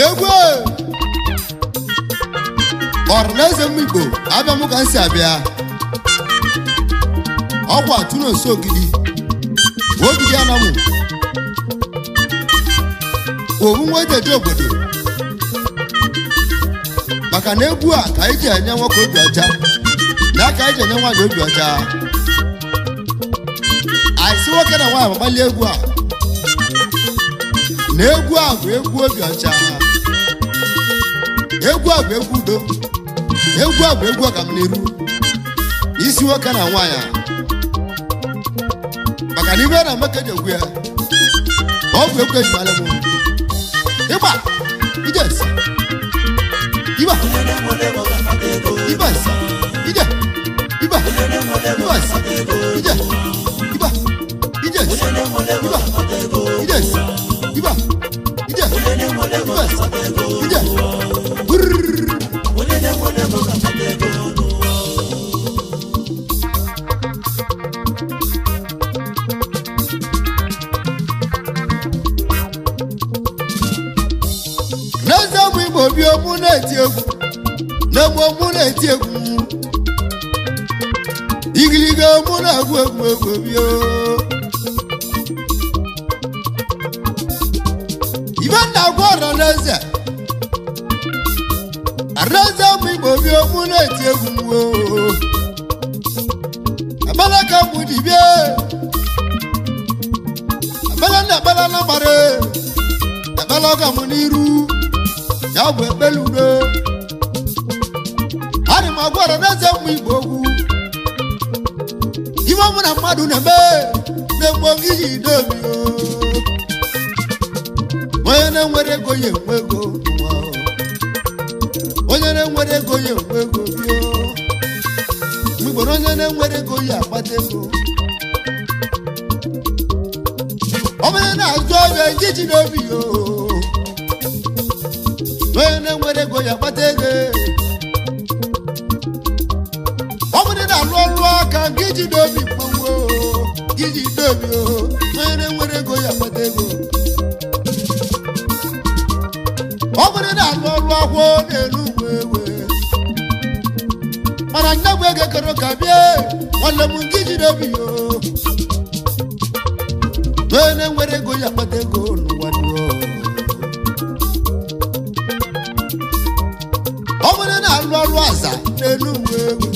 Egwu ọrịnaeze m Igbo abịa mụ ka m si abịa ọkwa tụrụ nso ogidi ogidi anamụ owu nwa ejeje obodo maka na egwu a ka anyị ji enye nwoke obi ọcha na ka anyị ji enye nwaanyị obi ọcha. Anyị si nwoke na nwaanyị agbalie egwu a na egwu a bụ egwu obi ọcha, egwu a bụ egwu udo, egwu a bụ egwu ọganiru isi nwoke na nwaanyị, maka na ibe na emeka ji egwu ya ọ bụ egwu ejimala m ịgba ije nsa ịgba ịgba nsa ije ịgba ịgba nsa ije ịgba ije nsa ịgba ije nsa ịgba ije ịgba nsa ije. N'eze mụ Igbo bi mụ na-eti egwu n'egwu mụ na-eti egwu igiliga mụ na-agụ egwu egwu bio. Ibe na-agwa ọra n'eze araeze mụ Igbo bi mụ na-eti egwu abala ka mụ dibie abala na abala na gbara abala ọga mụ n'iru ya bụ ekpele udo. Ana m agwa ọra n'eze mụ Igbo okwu ife mụ na mmadụ na-eme na-egbu iji dobi. Onye na-enwere ego ya enwe ego, onye na-enwere ego ya enwe ego bio. Mgbe onye na-enwere ego ya akpata ego, ọ bụrụ na-azụ ọbịa ijiji n'obi yo. Onye na-enwere ego ya akpata ego, ọ bụrụ na-alụ ọrụ aka nke iji n'obi mmanwụ iji n'obi o. Onye na-enwere ego ya akpata ego, ọ bụrụ na-alụ ọrụ akwụ na-elu uwe ewe mana nne m ego kere ka bịa nwanne m nke iji n'obi yo. Onye na-enwere ego ya akpata ego n'ụwa. Ọ bụrụ na-alụ ọrụ aza n'elu uwe ewe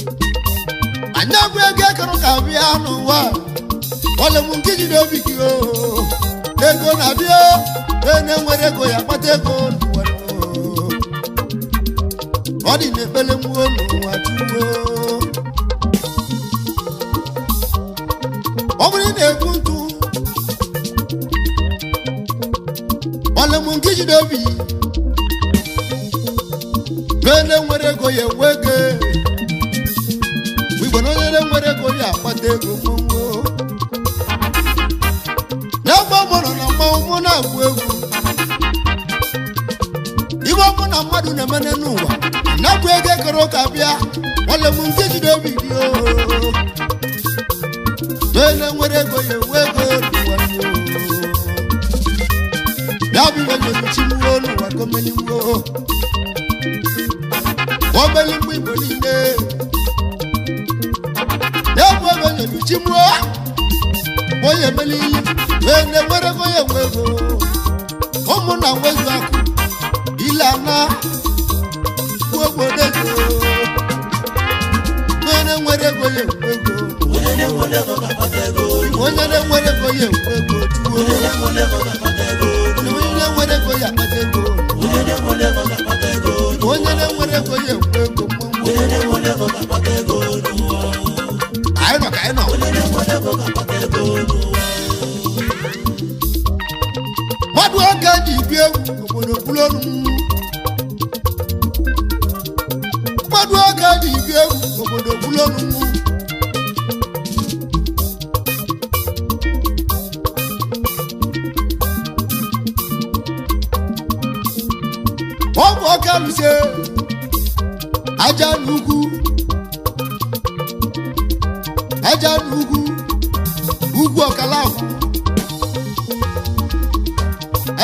anya bụ ego ekere ka bịa n'ụwa nwanne m nke iji n'obi gị o. Ego na-abịa, onye na-enwere ego ya akpata ego n'ụwa. Ọ dị n'ekpere mmụọ n'ụwa tuwo. Ọ bụrụ na-egbu ntụ nwanne m nke iji n'obi onye na-enwere ego ya enwe ego igbo na onye na-enwere ego ya akpata ego mmanwụ. N'ebe ọ nọ na mmanwụ mụ na-agụ egwu ibe ọmụ na mmadụ na-emene n'ụwa na-abụ ego ekere ụka bịa nwanne m nke jide obi gị o. Onye na-enwere ego ya enwe ego n'ụwa ya bụ ibe nyechi mwo n'ụwa gọmeli mwo gọmeli mgbe Igbo niile ya bụ ebe nyechi mwo onye emeli onye na-enwere ego ya enwe ego ụmụ na nwezu akụ ile ana obodo ego. Onye na-enwere ego ya enwe ego, onye na-enwere ego ya enwe ego tuwo. Onye na-enwere ego ya akpata ego, onye na-enwere ego ya enwe ego mmanwụ. Anyị nọ ka anyị nọ. Mmadụ aka ji bi egwu obodo kwuru ọnụ. Mmadụ aka ji bi egwu obodo kwuru ọnụ. Ọ bụ ọka lụsie aja n'ugwu, aja n'ugwu, ugwu ọkala akwụ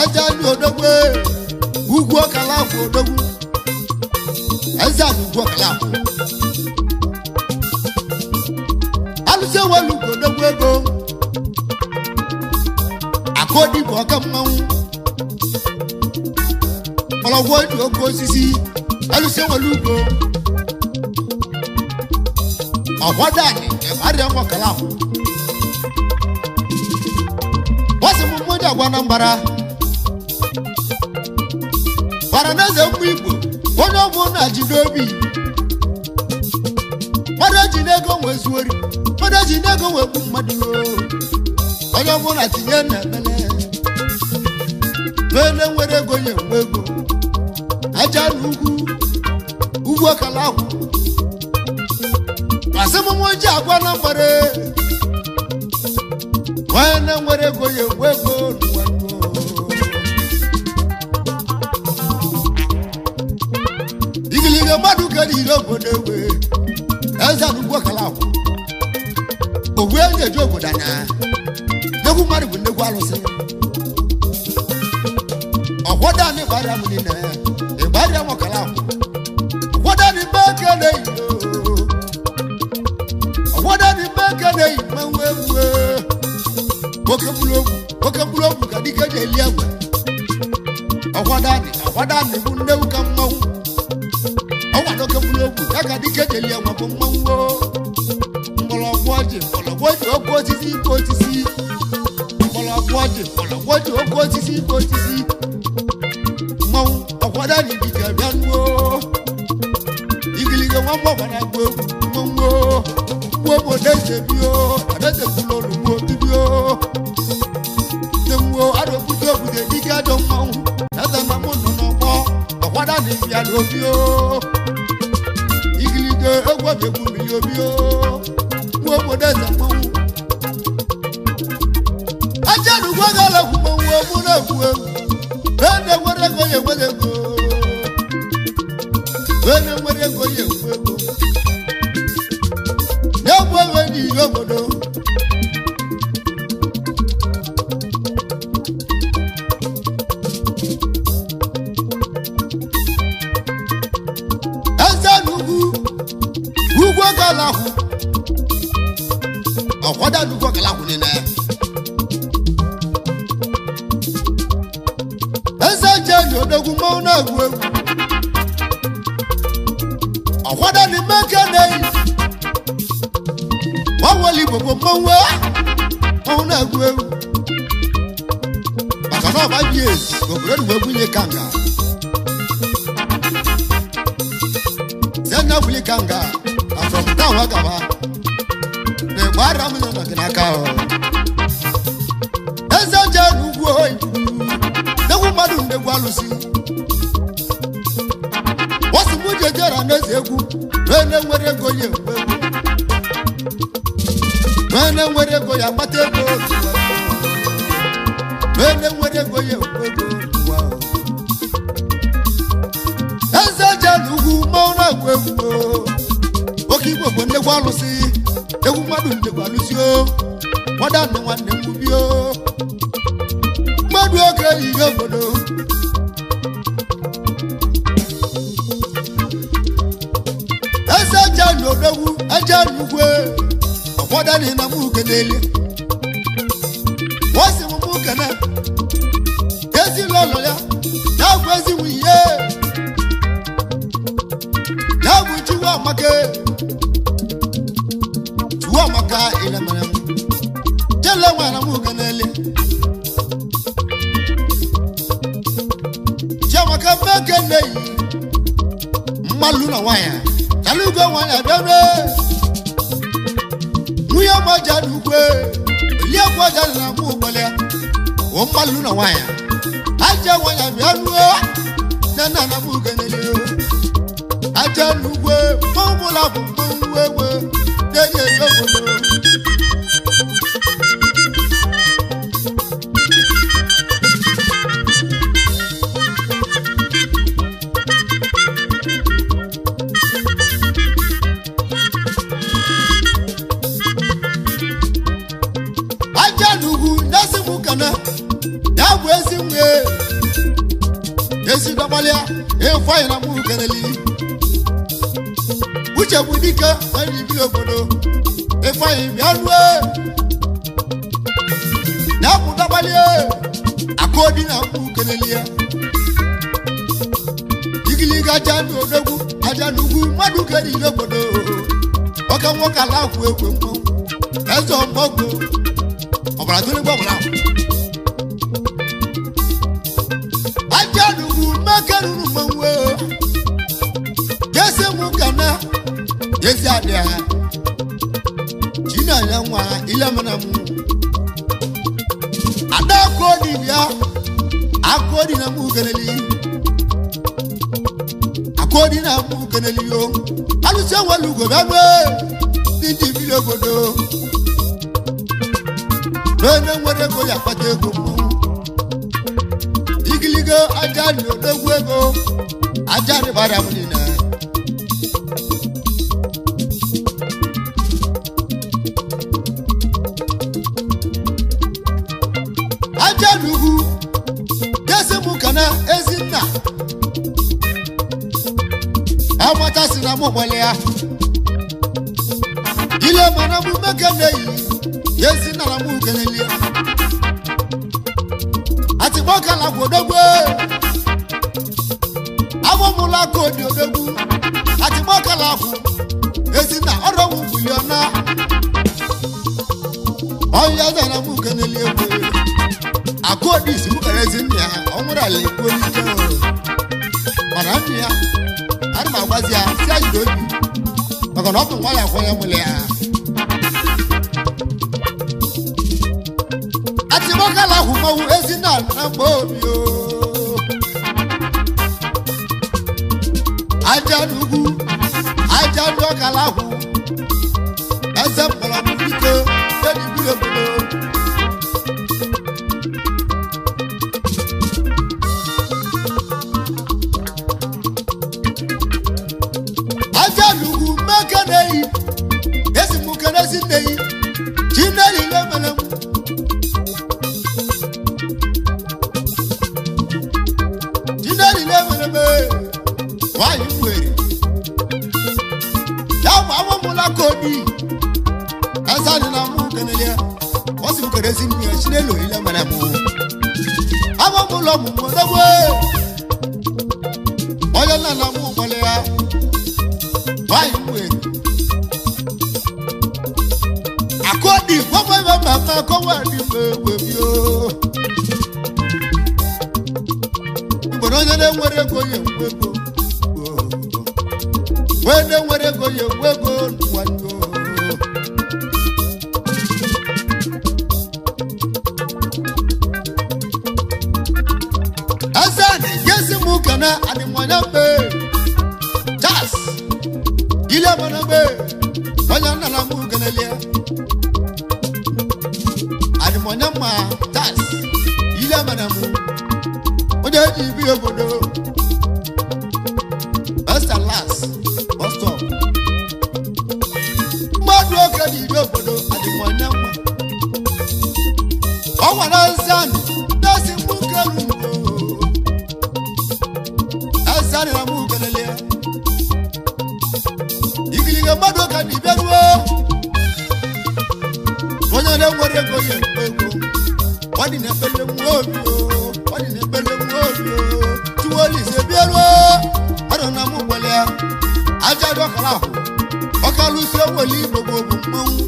aja n'odogwe ugwu ọka. ọkala akwụ odogwu eze a n'ugwu ọkala akwụ alụsị enwelu ugo odogwu ego akụodi bụ ọka mmanwụ mgbọrọgwụ dị oke osisi alụsị enwelu ugo ọkwado anị ịgbarịa nwa ọkala akwụ wasị m mmoji agwa na mbara gwara n'eze mmụ igbo onye ọbụ na jide obi mmadụ eji n'ego wee zuori mmadụ eji n'ego wee gbu mmadụ oo. Onye ọbụla tinye na ebele n'ele nwere ego ya enwe ego aja na ugwu ugwu ọkala akwụ masị m mụ ji agwa na mgbere nwanne nwere ego ya enwe ego n'ụwa gboo. Igiliga mmadụ kere ire obodo egbe eze na ugwu ọkala akwụ ogbu enyi eji obodo anya nnekwu mmadụ bụ nnekwu alụsị ọkwado anyị gbarịa m niile ịgbarịa m ọkala akwụ ọkwado anyị mgbe ekele iyo ọkwado anyị mgbe ekele yi mmanwụ egwu oke mkpụrụ ogwu oke mkpụrụ ogwu ka dike ji eli egbe ọkwado anyị ọkwado anyị bụ nnekwu ka mmanwụ ọnwa na oke mkpụrụ ogwu ya ka dike ji eli egbe bụ mmanwụ o. Mgbọrọgwụ ọjị mgbọrọgwụ ọjị oke osisi ike osisi mgbọrọgwụ ọjị mgbọrọgwụ ọjị oke osisi ike osisi mmanwụ ọkwado anyị dike bịa nuo igiliga nwa mgbọgbara gbu egwu mmanwụ gbuo obodo eze bio adaeze kwuru olugbo bibio nne mgbo arọbute obodo dike ajọ mmanwụ eze na mụ nọ n'ọgbọ ọkwado anyị bịa n'obio igiliga egwu ọbịa egwu mmiri obio gbuo obodo eze mmanwụ ajarugwo galekwu mmanwụ ogbu na-egwu egwu ene nwere ego ya enwere ego ene nwere ego ya enwe ego ya bụ enwe n'ihe obodo eze n'ugwu ugwu galahụ ọkwado n'ugwu galahụ niile eze jeni odogwu mmanwụ na-egwu egwu ọkwado n'ime keneyi gbanwere igbo bụ mmanwụ mmanwụ na-egwu egwu maka na ọgba bi ezi ka obodo dị wee gwunye kanga zenya wuli kanga na from town agaba na egbe ara m nọ gị n'aka ahụ eze jeni ugwu oyi nnekwu mmadụ ndegwu alụsị wọ́n mú jẹjẹ rà n'eze egwu wẹ́n nwere ego ya enwe ego wẹ́n nwere ego ya akpata ego wẹ́n nwere ego ya enwe ego n'ụwa. Eze je n'ugwu mmanwụ na-agwụ egwu o. Oke igbo bụ nnekwu alụsị egwu mmadụ ndegwu alụsị o nwada nne nwanne m bi o mmadụ oge ihe obodo eze aja n'odogwu aja n'ugwe ọkwọdani na mụ kenele wọ́n sì mú mú kene ezi lọ́lọ́ ya ya bụ ezi nwunye ya bụ chiwu amaka chiwu amaka ilemere m jele nwa na mụ kenele chiamaka mmekene yi mmalụ na nwanyị kalugo nwanyị abịa nwunye ọmaja n'ugwe eliekwu ọja dị na mụ ụgbọlịa o mmalụ na nwanyị aja nwanyị abịa nuo na nna na mụ genele aja n'ugwe mmanwụ bụ mmanwụ egwe na-enye enye obodo aja n'ugwu nyasị m kana ya bụ ezi nwe Ezi dọgbalịa efeanyị na mụ keneli uche bụ dike onye ibi obodo ifeanyị bịa rue na bụ dọgbalịa akụodi na mụ keneli ya igiliga aja na odogwu aja na ugwu mmadụ kere ile obodo ọka nwoke ala akwụ egwe mmanwụ eze ọmọgwụ ọbara tụrụ ọbara aja na ugwu mmekeruru mmanwụ jesi mụ kana jesi adịa chinanya nwa ile mana mụ ada akụodi bịa akụodi na mụ keleli akụodi na mụ keleli yo alụsị enwere ugo bịa nwe ndị ji biri obodo n'onye nwere ego ya akpata ego mmanwụ igiligo aja na odogwu ego aja rịbara m niile aja na ugwu jesi m kana ezinna amata si na mụ gbali ya ile mana mụ meke na-eyi ezinna na mụ keneli ya àtìgbọ́kànlá kò dógbé agbómúlá kò di òdógbú àtìgbọ́kànlá kù ezinna ọ̀rọ̀ wù bùlí ọ̀nà ọ̀yá zara mú keneli egbe àkóòdì ìsìnkú kẹrẹ sí nìyà ọ̀nwúrà lè kó ní jẹ́ o mana nne ya ana m agwazi ya si ajide obi maka na ọ bụ nwa ya kwanye mụlị ya atịmọkala ahụ mmanwụ ezinna na mgbe obi o aja n'ugwu aja n'ọkala ahụ eze mgbọrọgwụ dike edibiri obodo aja n'ugwu mmeke na-eyi esi m kene si nne yi chineli lemele m chineli lemele m nwanyị mwere ya bụ awọmụla kodi eze adị na mụ kenele ya ọ sị m kene si nne ya chineli olile mere m awọmụla ọmụmụ odogbo onye nna na mụ nwere ya nwanyị mwere akọni wọ́pọ̀ ìwé màmá kọ́wọ́ ẹni mẹ́wẹ́ bí o. Ìgbọ̀nà onye na-enwere ego ya enwe ego. Onye na-enwere ego ya enwe ego n'ụwa ndụ. Eze na-egesi m ụka na adịmọnya mbe. Jas! Ile mmanụ mbe. Onye nna na mụ kenelie. Adịmọnya mma tas ile mana mụ onye eji ibi obodo first and last bus stop mmadụ oke dị ibi obodo adịmọnya mma ọ nwere ezanị na-esi mụ kelu mgbo ezanị na mụ kelelie igiliga mmadụ oke dị ibi ruo onye na-enwere ego ya ekpe ego ọ dị na-ekpele nwa obi o ọ dị na-ekpele nwa obi o tiwolise bịaruo ọdụ na mụ gwele ya aja dị ọkara ahụ ọkalụsi eweli igbo bụ bụ mmanwụ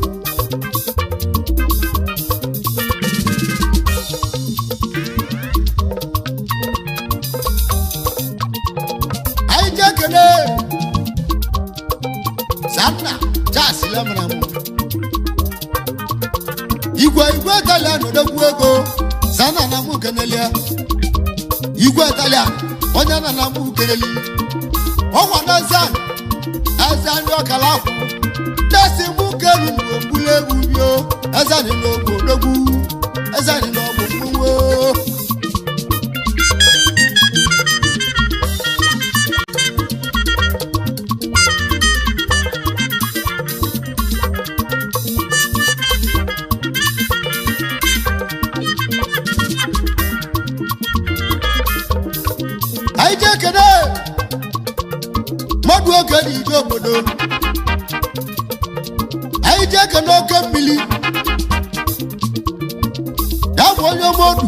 anyị jee kele sanna jas lemara mụ igwe igwe italian odogwu ego sana na mụ kenelia igwe italian onye na na mụ keneli ọgwa na zan eze ndị ọkala akwụ desi mụ kelu mgbe egwu bio eze dị n'ogbu odogwu eze dị n'ọgbụ mmanwụ ekene mmadụ oge na ije obodo anyị ji ekene oke mmiri ya bụ onye modu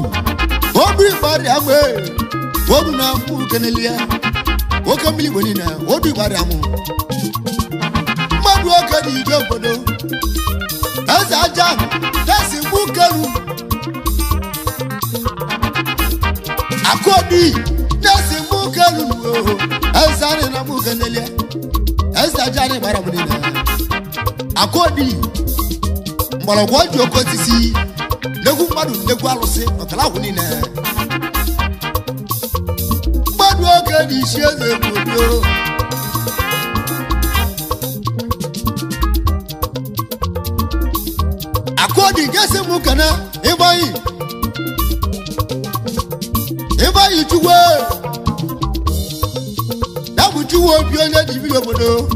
odu ịgbarị amụ odu na mkpụ keneli ya oke mmiri igbo niile odu ịgbarị amụ mmadụ oge na ije obodo eze aja tesi mgbu keru akọdi tesi mgbu keru eze anyị na mgbu keneli eze aja anyị gbara m niile akọdi mgbọrọgwụ ọjị oke osisi nnegwu mmadụ nnegwu alụsị ọkala ahụ niile mmadụ oge na isi eze obodo akọdi nke si mụ kene ịgbanyi ịgbanyi chukwu ya bụ chukwu obi onye dibiri obodo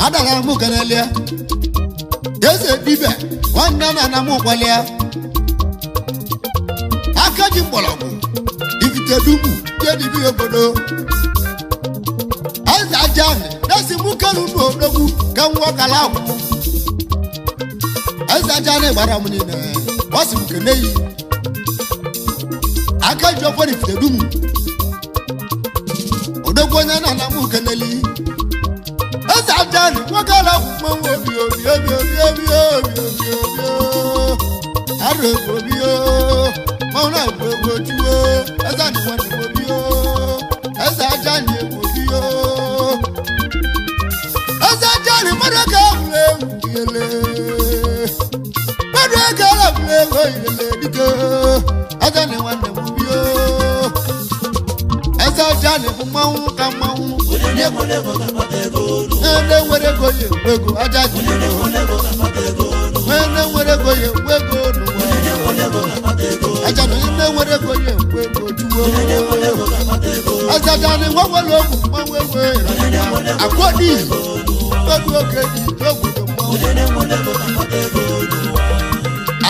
adara mụ kenelia eze dibịa nwanne na ana mụ kwalịa aka ji mgbọrọgwụ ifite dubu ndị dibịa obodo eze aja na-esi mụ kelu n'odogwu ka nwa kala akwụ eze aja na gbara m niile ọ sị m kene yi aka ji ọfọ ifite dubu odogwu onye na-ana mụ keneli eze aja na nwoke ala akwụ mmanwụ obi obi obi obi obi obi obi obi arụ egwu obi o mmanwụ na-egwu egwu ojuo eze anyị nwanne m obi o eze aja anyị egwu obi o eze aja anyị mmadụ ka egwu egwu yele mmadụ ego egwu egwu yele dike eze anyị nwanne m obi o eze aja anyị bụ mmanwụ ka mmanwụ Onye nwere ego ga-akpata ego n'ụwa. onye nwere ego ya enwe ego aja ji Onye nwere ego ga-akpata ego n'ụwa. onye nwere ego ya enwe ego n'ụwa Onye nwere ego ga-akpata ego. aja na onye nwere ego ya enwe ego juo Onye nwere ego ga-akpata ego. ajaja ni wọ́n wọ́n lóògùn mọ́wé wé àkọ́dì gbẹ́dú oge ní ìjókòó mọ́ Onye nwere ego ga-akpata ego n'ụwa.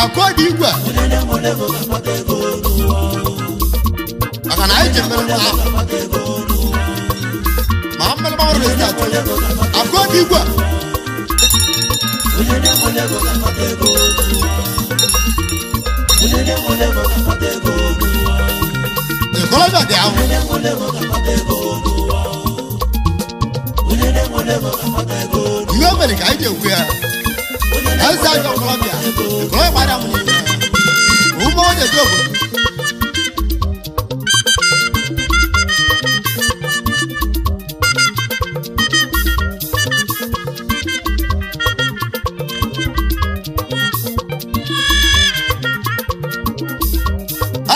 àkọ́dì igwe Onye nwere ego ga-akpata ego n'ụwa. maka na anyị ji mere nwa Ga-akpata ego n'ụwa. ma mmelema ọrụ esi atụ àkọ́dì igwe Onye nwere ego ga-akpata ego n'ụwa. Onye nwere ego ga-akpata ego n'ụwa. ìkọlọ́bịa dị ahụ Onye nwere ego ga-akpata ego n'ụwa. Onye nwere ego ga-akpata ego n'ụwa. ihe o mere ka anyị ji ekwu ya eze anyị ọkọlọbịa ìkọlọbịa gbara m niile ụmụ onye dị obodo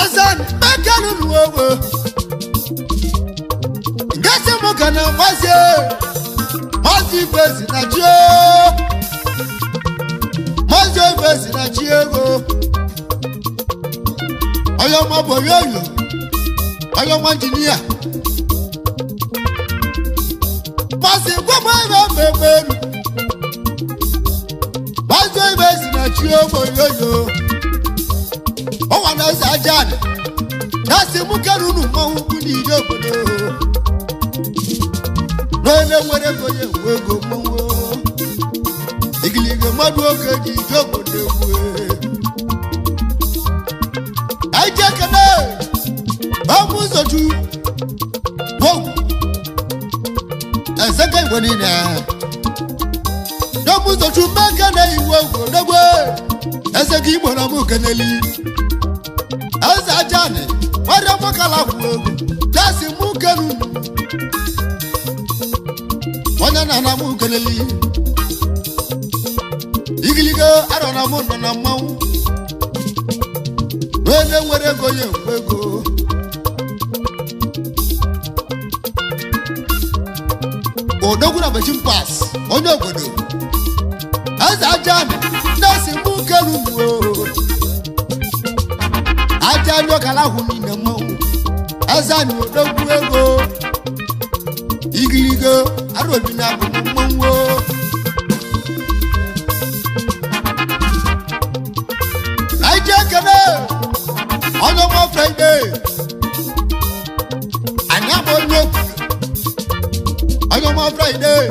Azan mekanu nuwowo ngasi mu kana mazi mazi ifesi na chi o mazi ifesi na chi ego onye ọma bụ oyoyo onye ọma injinia mazi gwagwa ebe mmemme elu mazi ifesi na chi ogbo oyoyo ọnwa na eze aja anị ya sị mụ kere unu mmanwụ ukwu n'ije obodo n'onye nwere ego ya enwe ego mmanwụ igilige mmadụ oge ji ije obodo egwu anyị ji ekene ọmụ ụzọchu gwogwu ezeke igwe niile n'ọmụ ụzọchu mmeke na-eyiwe ogwu odogwe ezeke igbo na mụ keneli eze ajani nwere mmakala kwuru egwu jesi mụ kenu onye na-ana mụ keneli igiligo arọ na mụ nọ na mmanwụ onye nwere ego ya enwe ego odogwu na bechi mpas onye obodo eze ajani na-esi mụ kenu o aja ní ọkàlà hùn ní ìnàmọ́ ẹ̀sà ní ológun ego igirigo aròbí ní agbègbè mọ́wó. láìjẹ́ kẹ́lẹ́ ọ̀nàmọ́ fẹ́ndé ànyàmọ́ ológun Onye ọma Friday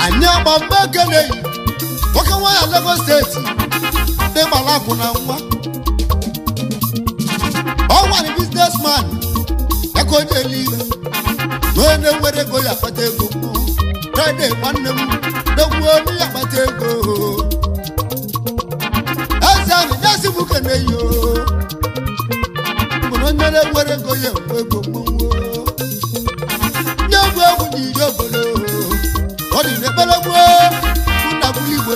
anyị agba mgbe ekele nwoke nwa ya Lagos steeti dị gbara akwụ na nwa ọ nwere biznesman ya ka onye eluigwe na onye nwere ego ya akpata ego Friday nwanne m dogbuo onye ya akpata ego eze anyị nyasị m kene yo mụrụ onye na-enwere ego ya enwe ego mmọnwụ ndị egwu egwu na iri obodo ọ dị n'ekpere gboo nna bụrụ igbo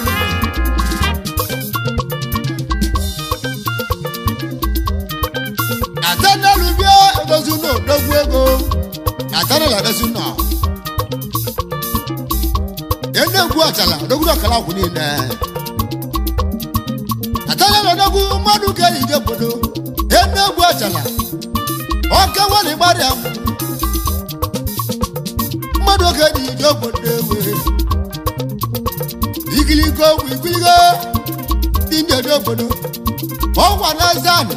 Nathaniel bịa edozi ụlọ odogwu ego Nathaniel edozi ụlọ enegwu achala odogwu ọkala akwụ niile Nathaniel odogwu mmadụ ka ije obodo enegwu achala ọka nwere gbarịa mmadụ oge dị ije obodo ewe igiligo ogwu igiligo dị ndị obodo ọgwa na eze anị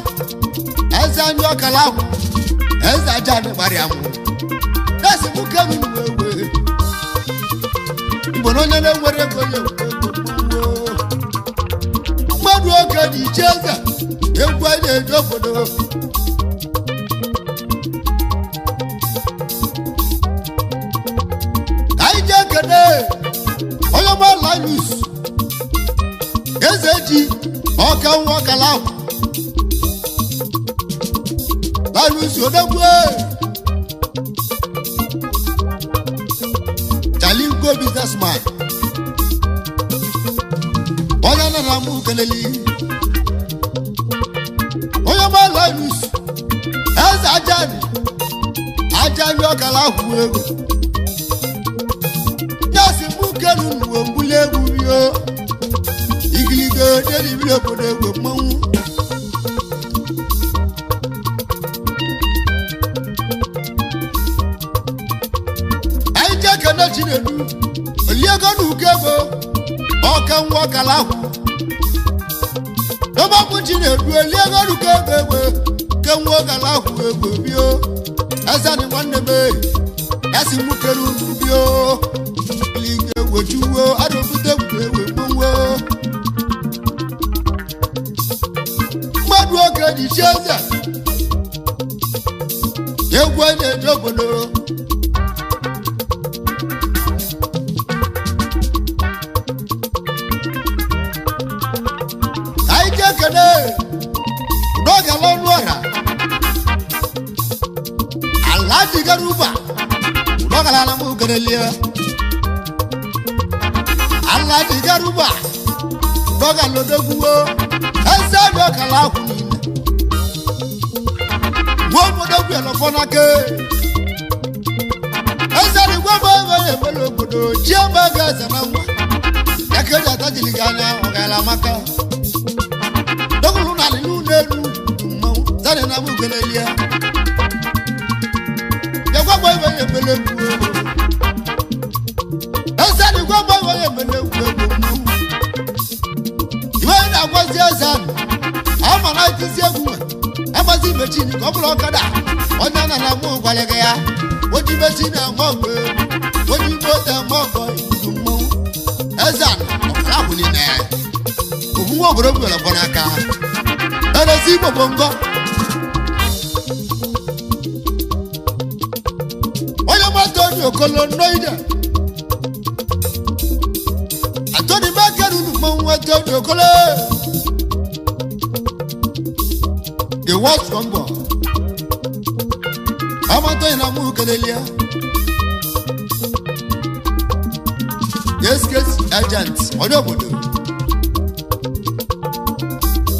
eze ndị ọkala ahụ eze aja anị gbara mụ esi m kemi wewe mgbe na onye na-enwere ego ya mmadụ oge dị iche eze egwu anyị na-eji obodo anyị ji ekene onye ọma Linus eze ji ọka nwa ọkala ahụ Linus odogwu Jalingo businessman onye nara m keleli onye ọma Linus eze ajani ajani ọkala ahụ ego yasi mú kẹnu nùwò nbúlé egwu yó igiligo débi bí obodo egwu mmanwụ. Anyị jee kene Chinedu oliego na uko ego ọka nwa ọkala ahụ dọbapụ Chinedu oliego na uko ego egbe ke nwa ọkala ahụ egbe bio eze dị nwanne m yasi mú kẹnu nù bio wejuwo arụbute ewe gbowo mmadụ oge dị chi eze egwu na-eji obodo anyị ji ekene n'oge ọnụ ọha ala jigara ụba n'ọgara m kenelie Alhaji Garuba dọ́gà lódógúwó ẹsẹ̀ ní ọ̀kàlà àkùn nílẹ̀ wọ́n mọ̀dọ́gbù ẹ̀ lọ́fọ́náké ẹsẹ̀ ní wọ́n mọ̀ ẹ̀rọ ẹ̀mẹ́lẹ̀ ògbòdò tí ó bá gẹ̀ ẹsẹ̀ náà wọ́n yàkẹ́jọ́ àtàjìlì gánà ọ̀gá maka dọ́kùlù náà nínú n'elu mmanwụ sani náà mú gbẹlẹ liẹ yàgbọ́ mọ̀ ẹ̀rọ ẹ̀mẹ́lẹ̀ ògbòdò ẹsẹ̀ ní wọ́n mọ̀ ẹ̀rọ ẹ̀mẹ́lẹ̀ ògbòdò iwe na-agwazi eze ahụ ama na etizi egwu amazi mechin ka ọ bụrụ ọkada onye na na mụ gwara gị ya oji mechin ama ọgụ oji moto ama ọgọ ibu mmanwụ eze anụ ọkara ahụ niile omume obodo gwere bụ n'aka erezi igbo bụ ngọ onye mmadụ onye okolo nnoide Atoni Mekeru mmanwụ Atoni Okolo the world strong amatọ na mụ kelelia yes case agent onye obodo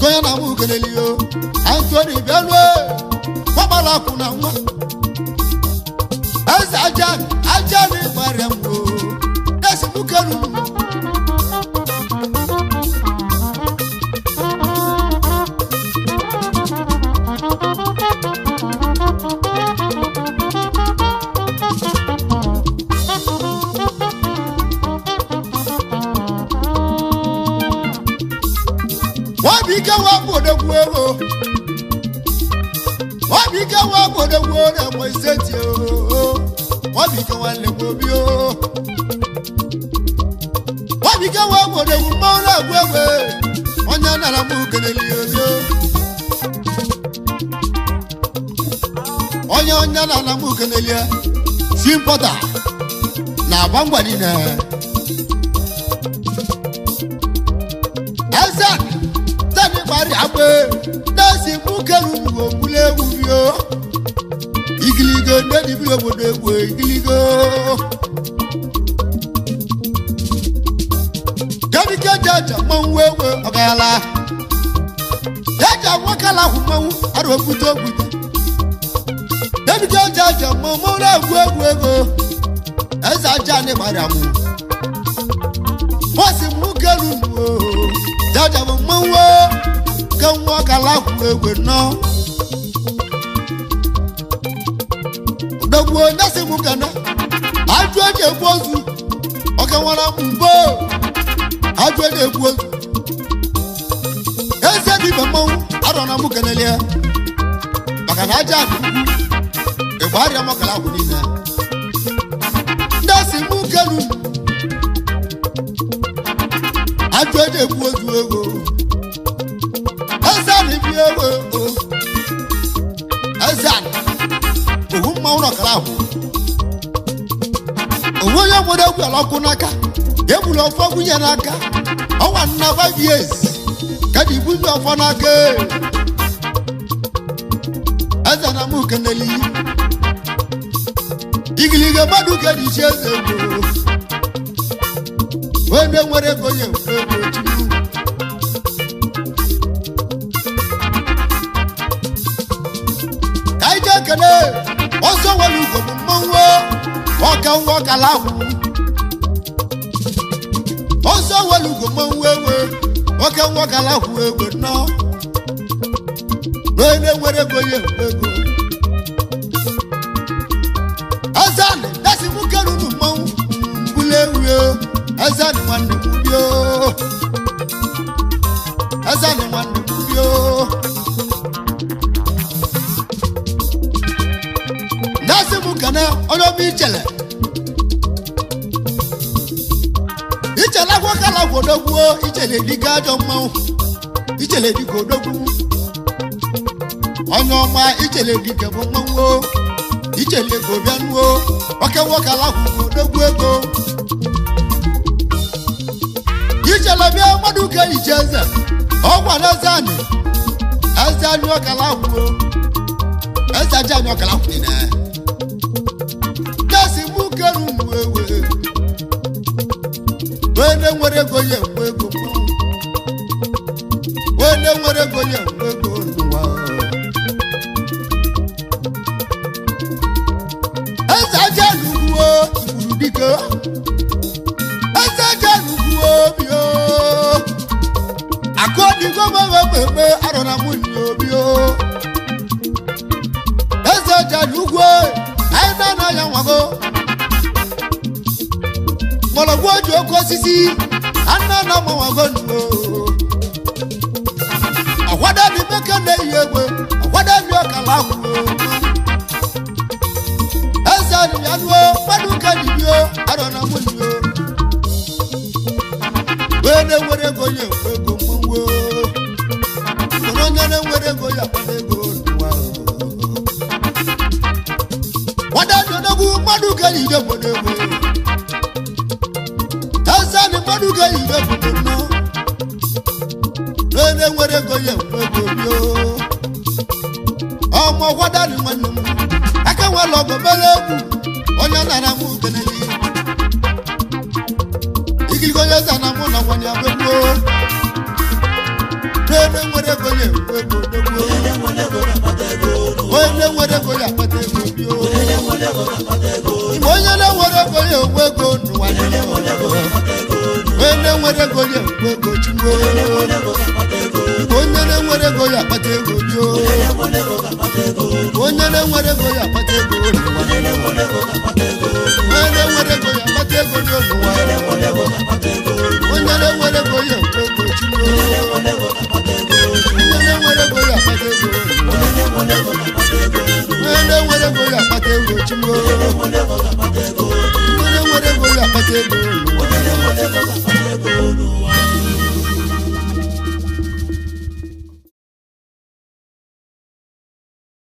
konye na mụ kelelio Anthony Benue gbabara akwụ na nwa eze aja aja na ịgbara mbụ esi mụ kelu. Wabike wa gbodogwu ego Wabike wa gbodogwu na Ebonyi steeti o. Wabike nwanne m obi o. Wabike nwa obodo egwu mmanwụ na-agụ egwe. Onye nara m kelele obi o. Onye onye nara m kelele si mpọta na-agba ngwa niile. Eze tani gbari agbe na-esi mụ kelu ogbule egwu bio. Igiligo ndị bi obodo egwu igiligo. Jabike jaja mmanwụ egwu ọgala. Jaja nwakala ahụ mmanwụ arụ okwute okwute. Jabike jaja mmanwụ na-egwu egwu ego. Eze aja anyị gbara mụ. Bọ́sì mú kẹrù o. Jaja bụ mmanwụ ke nwakala ahụ egwu nọ. Dogbo nasi mu kana aju eji egbu ozu ọka nwara mgbo aju eji egbu ozu eze dị ibe mmanwụ arọ na mụ kenelie maka na aja dị ukwu ịgba arịa mọkala agwụ niile nasi mụ kelu aju eji egbu ozu ego eze dị bi ego eze adị owu mmanwụ n'ọkara ahụ onwe onye nwere egwu ala ọkụ n'aka egburu ọfọ gwunye n'aka ọnwa nna 5 years ka ji buzi ọfọ n'aka eze na mụ keneli igiliga mmadụ ka ji chi eze ego onye nwere ego ya enwe ego chukwu ka anyị jee kele ọsọ nwere ugo bụ mmanwụ ọka nwa ọkala ahụ ọsọ nwere ugo mmanwụ egwe ọka nwa ọkala ahụ egwe nọ onye nwere ego ya enwe ego azanị dasi mụ kerunu mmanwụ mbụlụ ewu azanị nwanne m bio azanị nwanne m bio nasi mu kana onye ọma ichele ichele akwakala gwodogwuo ichele dike ajọ mmanwụ ichele dike odogwu onye ọma ichele dike bụ mmanwụ ichele ego bịanuo oke nwokala kwụkwụ odogwu ego ichele bịa mmadụ ka iche eze ọgwa na eze anị eze anyị ọkala kwuo eze aja anyị ọkala kwụ niile nasi mụ keru mụ ewe onye nwere ego ya enwe ego onye nwere ego ya enwe ego n'ụwa eze aja n'ugwu igburu dike eze aja n'ugwu obi o akụ odigo gbanwe kpekpe arọ na mụ nyi obi o eze aja n'ugwu anyị na-ana ya nwago mgbọrọgwụ oji oke osisi anna na mmanwago nnuo ọkwado dị meke na-eyi egwe ọkwado dị ọkala akwụo eze ya nuo mmadụ ka dibio arọ na nwunyo wee na-enwere ego ya enwe ego mmanwụ soro onye na-enwere ego ya akpata ego n'ụwa nwada dị odogwu mmadụ ka ide obodo egwe Tanzania mmadụ ga-eyide obodo nnọọ n'onye nwere ego ya enwe ego bio ọmọ kwadani nwanne m aka nwere ọgọ mere egwu onye nara m ukeneli ikiriko onye za na mụ na nwanye agbegbuo n'onye nwere ego ya enwe ego dogbuo Onye nwere ego na-akpata ego n'ụwa. onye nwere ego ya akpata ego bio Onye nwere ego na-akpata ego. onye na-enwere ego ya enwe ego n'ụwa Onye nwere ego na-akpata ego n'ụwa. onye nwere ego ya enwe ego chukwu Onye nwere ego na-akpata ego. onye na-enwere ego ya akpata ego bio Onye nwere ego na-akpata ego. onye na-enwere ego ya